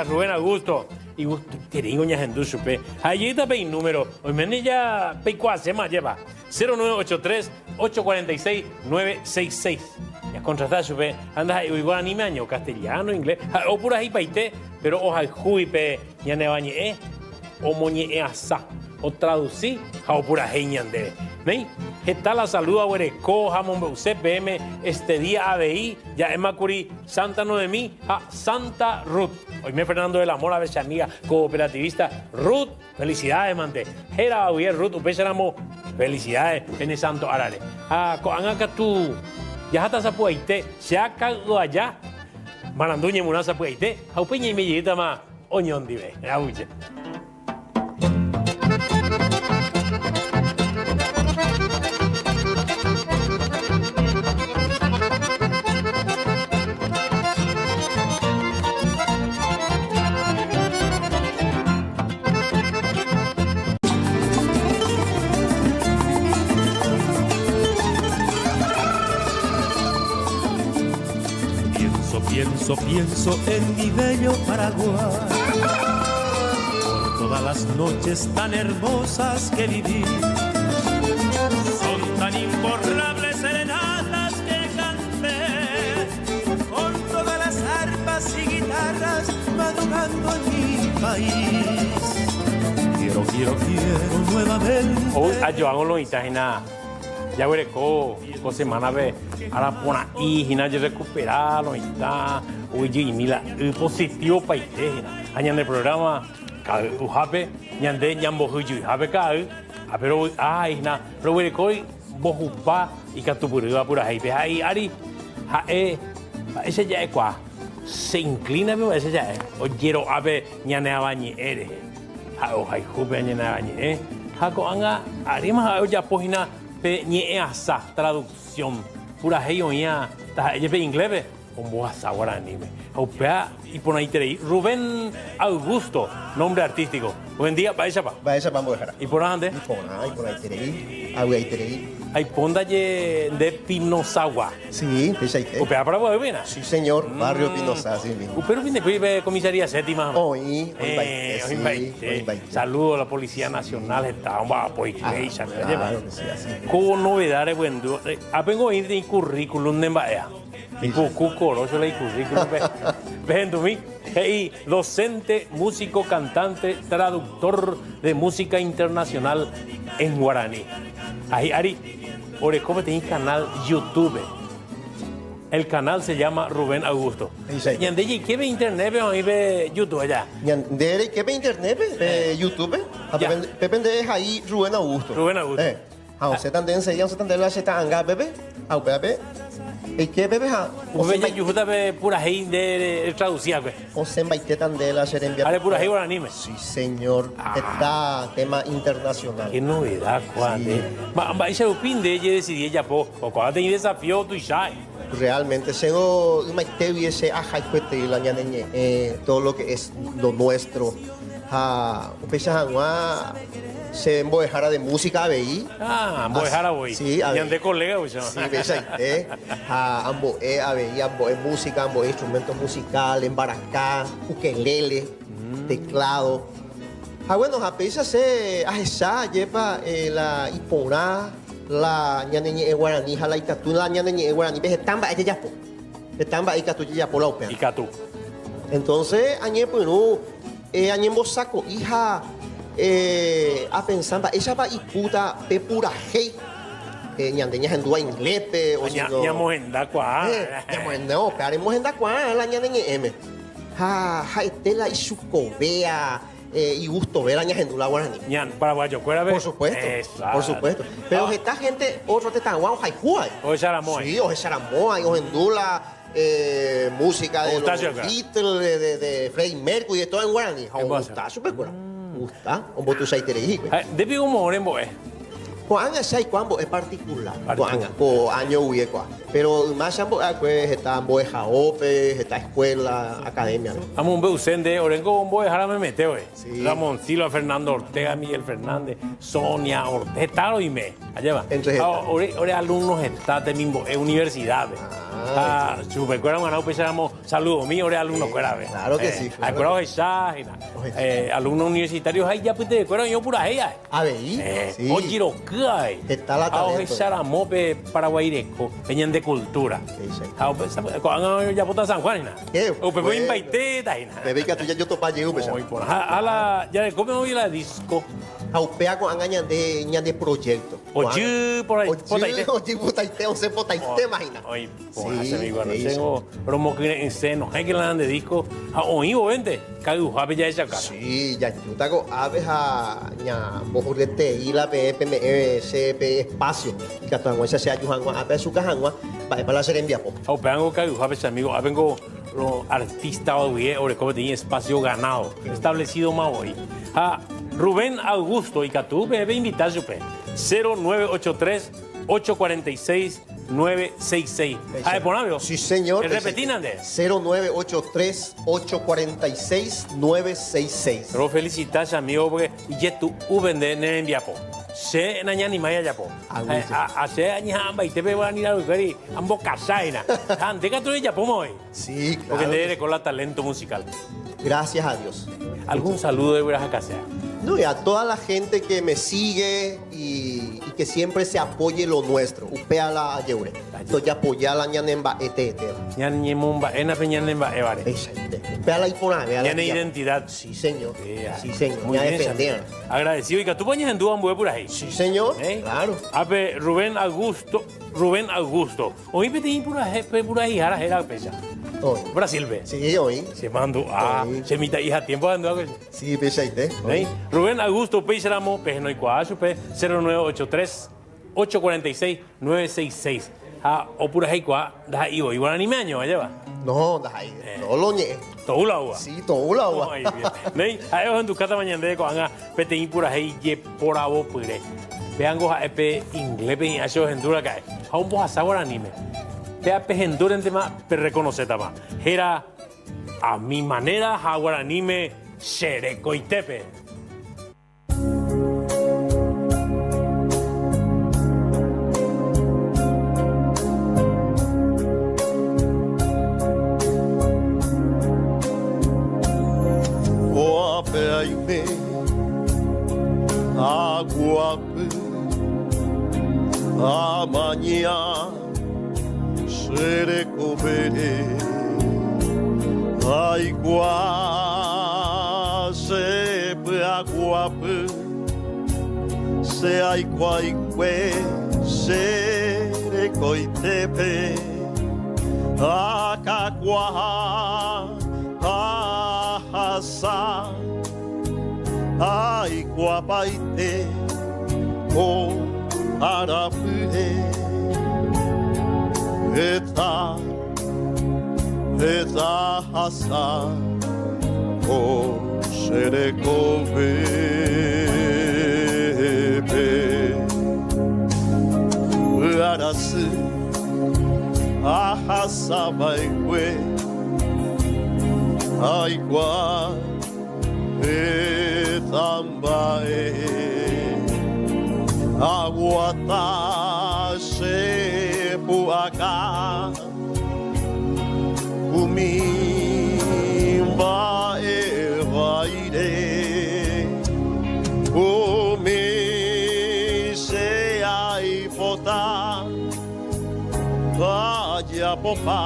Rubén Augusto, igustoitereíngo ñahendu chupe. Ha ejeýta pe inúmero, oiméne ja peikuaaséma ajépa, 0983 846 966. Ñakontrata chupe ha ndaha'éi guaraníme año, castellano, inglés, ha'e opuraheipaite, péro ohayhúgui pe ñane avañe'ẽ omoñe'ẽasa, otradusi ha opurahéi ñandéve. Néi, heta la saludo aguereko ha amombe'use peẽme este día avei ja'émakuri Santa Noemí ha Santa Ruth. Oime Fernando de la Mora che amiga cooperativista Ruth, felicidades mante. Héra guive Ruth upéicharamo felicidades pene santo árare. Ha ko'ág̃a katu jaháta sapy'aite che akay'u aja marandu ñemurã sapy'aite ha upéi ñaime jeýtama oñondive. Aguyje. Pienso, pienso, pienso en mi bello Paraguay por todas las noches tan hermosas que viví. Son tan imborrables serenatas que canté, con todas las arpas y guitarras madrugando en mi país. Quiero, quiero, quiero nuevamente. Ou ajoágõ lo mitã hína jaguereko ko semana-pe ára porã'i hína jerrekupera lo mitã oguejy'imi la y positivo paite hína. Ha ñande programa ka'ay'uhápe ñande ñambohyjyhápe ka'ay ha pe rovy'a hína roguerekói mbohupa ikatupyrýva purahéipe ha hi'ári ha'e mba'éicha ja'ekuaa se inclina-pe mba'éicha ja'e ojero'a pe ñane avañe'ẽ rehe ha'e ohayhu pe ñane avañe'ẽ ha ko'ág̃a aréma ha'e ojapo hína pe ñe'ẽasa, traducción, purahéi oĩva taha'e jepe inglés-pe. Ombohasa guaraníme. Ha upéva iporãiterei. Rubén Augusto, nombre artístico. Buen día, mba'éichapa? Mba'éichapa mbo'ehára? Iporã nde? Iporã, iporãiterei, avy'aiterei. Aipo ndaje nde Pinosagua. Sí, peichaite. Upéva Paraguaýpe hína? Sí, señor, barrio Pinoza, así mismo. Upe rupi ndepýi pe comisaría séptima. Oĩ, oĩmbaite, sí, oĩmbaite. Saludo a la Policía Nacional heta omba'apo hikuái, Ajépa? Claro que sí, así mismo. Ko novedad reguendu, ápengo oĩ peteĩ currículum ne mba'éva. Ipuku korócho la icurrículum-pe. Pehendumi, he'i docente, músico, cantante, traductor de música internacional en guaraní. Ha hi'ári oreko peteĩ canal YouTube. El canal se llama Rubén Augusto. Ñande jaiképe internet-pe oĩ pe YouTube aja. Ñande reiképe internet-pe, pe YouTube-pe, ha pépe nde ehai Rubén Augusto. Rubén Augusto. Ha osẽta nde enseguida osẽta nde la che ta'anga pépe, ha upévape eike pépe ha Upe jajuhúta pe purahéi nde retraduci va'ekue. Osẽmbaitéta nde la che rembiapo. Ha repurahéi guaraníme. Sí señor, heta tema internacional. Qué novedad kua nde. Mba'éicha rupi nde ejedecidi ejapo, ko'ág̃a teĩ desafío tuicha. Realmente chéngo ymaitégui che ahayhuetei la ñane ñe'ẽ, todo lo que es lo nuestro. Ha upéicha hag̃ua che mbo'ehára de música avei. Ah, mbo'ehára voi. Sí, avei. Ñande colega upéicha. Sí, upeichaite. Ha ambo'e avei, ambo'e música, ambo'e instrumentos musicales, mbaraka, ukelele, teclado. Ha bueno, ha péicha che ahecha ajépa la iporã la ñane ñe'ẽ guarani ha la ikatu la ñane ñe'ẽ guaranípe heta mba'e jajapo. Heta mba'e ikatu jajapo la upéva. Ikatu. Entonces añepyrũ añembosako'i ha apensa mba'éichapa ipúta pe purahéi ñande ñahendúva inglés-pe o si no. Ñamohenda kuaa. Ñamohenda, upéva remohenda kuaa la ñane ñe'ẽme. Ha ha'ete la ichukovéa, igustove la ñahendu la guarani. Ñan paraguayokuérape. Por supuesto, por supuesto. Pero heta gente otro tetãgua ohayhúva. Ohecharamóva. Sí, ohecharamóva ohendu la música de los Beatles, de Freddie Mercury, de todo en guarani. Ha ogusta chupekuéra. Ogusta, ombotuichaiterei hikuái. Nde piko moõ rembo'e? Ko'ág̃a che aikuaa mbo'e particular, ko'ág̃a, ko áño guie ko'ág̃a. Péro yma che ambo'e va'ekue heta mbo'ehaópe, heta escuela, academia-pe. Amombe'use nde oréngo mbo'ehára memete voi. Ramón Silva, Fernando Ortega, Miguel Fernández, Sonia Ortega, heta roime, ajépa? Entre heta. Ha ore, ore alumno heta temimbo'e universidad-pe. Ha chupekuéra g̃uarã upéicharamo saludomi ore alumnokuérape. Claro que sí. Ha'ekuéra ohecha hína. Alumno universitario ha ijapytevekuéra oĩ opurahéi ae. Avei. Sí. Ojiroky avei. Heta la Ha talento. ohecharamo pe Paraguái reko, pe ñande cultura. Exacto. Ha upe ko'ág̃a ojapóta San Juan hína. Qué Upépe bueno. oĩmbaitéta hína. Upépe ikatu jajotopa jey upéicha. Oĩ porã. Ha la jarekópe oĩ la disco. Ha upéva ko'ág̃a ñande ñande proyecto. Ojy potaite. Ojy potaite, osẽ potaitéma hína. Oĩ porã che amigo, no chéngo romokyre'ỹse nohẽke la ñande disco ha oĩ vovénte kay'uhápe jahechaukáta. Sí, jajúta ko'ápe ha ñambohoryeterei la peẽ peme'ẽ che pe espacio ikatu hag̃uáicha che aju hag̃ua ápe achuka hag̃ua mba'épa la che rembiapo. Ha upévango kay'uhápe che amigo, ápengo Lo artista guie oreko peteĩ espacio ganado, establecido ma voi. Ha Rubén Augusto ikatu peẽ peinvita chupe, 0983 846 966. Ha'e porã vio? Sí, señor. Errepetína nde. 0983 846 966. Rofelicita che amigo porque ijetu'u pe nde ne rembiapo. Che nañanimái ajapo. Ha che añeha'ãmbaite pe guarani ra'ykuéri ambokacha hína. Ha nde katu rejapóma voi. Sí, claro. Porque nde ereko la talento musical. Gracias a Dios. Algún saludo eguerahakasea. No, y a toda la gente que me sigue y, y que siempre se apoye lo nuestro. Upéa la ajeure. Tojapoya la ñane mba'e teetéva. Ñañemomba'éna pe ñane mba'évare. Peichaite. Upéa la iporãve. Ñane identidad. Sí, señor. Sí, señor. Muy bien, Agradecido. Ikatúpa ñahendu ambue purahéi? Sí, señor. ¿Eh? Claro. Ápe Rubén Augusto, Rubén Augusto. Oĩ peteĩ purahe, pe puraheihára héra upéicha. Oĩ. Brasil-pe. Sí, oĩ. Che mandu'a, Oĩ. che mitã'i ha tiempo ahendu va'ekue. Sí, peichaite. Oĩ. Rubén Augusto upéicharamo pehenoikuaa chupe 0983 846 966. Ha opuraheikuaa ndaha'éi voi guaraníme año, ajépa? No, ndaha'éi. Tou la oñe'ẽ. Tou la oúva. Sí, tou la oúva. Muy bien. Néi, ha'e ohendukáta ñandéve ko'ág̃a peteĩ purahéi jeporavopyre. Péango ha'e pe inglépe hi'ã che ohendu raka'e ha ombohasa guaraníme. Péa pehendúrentema perrekonosétama. Héra A mi manera ha guaraníme che rekoitépe. Ko'ápe aime aguapy amaña che rekovére aikuaa che py'aguapy che aikuaikue che rekoitépe akakuaa ahasa aikuapaite ko arapyre heta heta ahasa ko che rekovépe. Py'arasy ahasa va'ekue aikuaa heta mba'e aguata che pu'aka umi mba'e vaíre umi che aipota ajapopa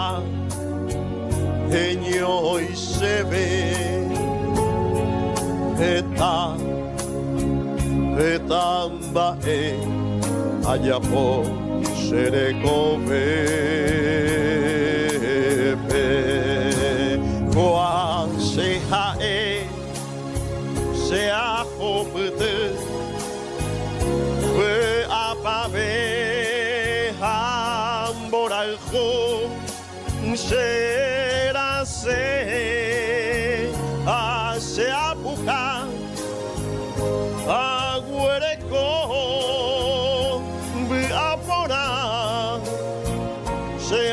heñói chéve heta heta mba'e ajapo che rekovépe. Ko'ã che ha'e che ahupyty vy'apavẽ ha mborayhu che rasẽ ha che apuka aguereko vy'a porã che.